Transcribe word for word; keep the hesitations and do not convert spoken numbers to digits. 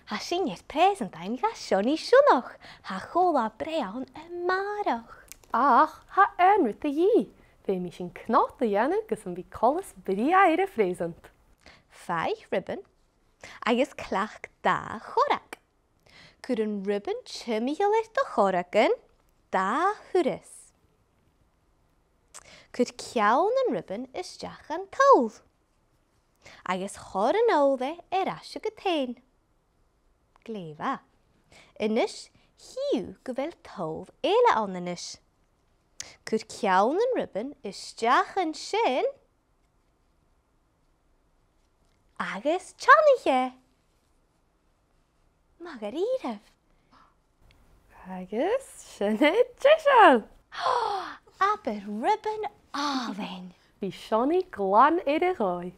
Tha sinn air preusant fhaighinn dha Seonaidh Sionnach. Tha co-là-breith ann a-màireach. Ach tha aon rud a dhìth. Feumaidh sinn cnot a dhèanamh gus am bi coltas brèagha air a' phreusant. Faigh ribean agus cleachd dà chorrag. Cuir an ribean timcheall air do chorragan dà thuras. Cuir ceann an ribean a-steach dhan toll. Agus thoir an toll e air ais thugad fhèin. Glè mhath. A-nis, chì thu gu bheil toll eile ann a-nis. Cuir ceann an ribean a-steach an sin. Agus teannaich e. Math dha-rìribh. Agus sin e deiseil. Abair ribean àlainn. Bidh Seonaidh glan air a dhòigh.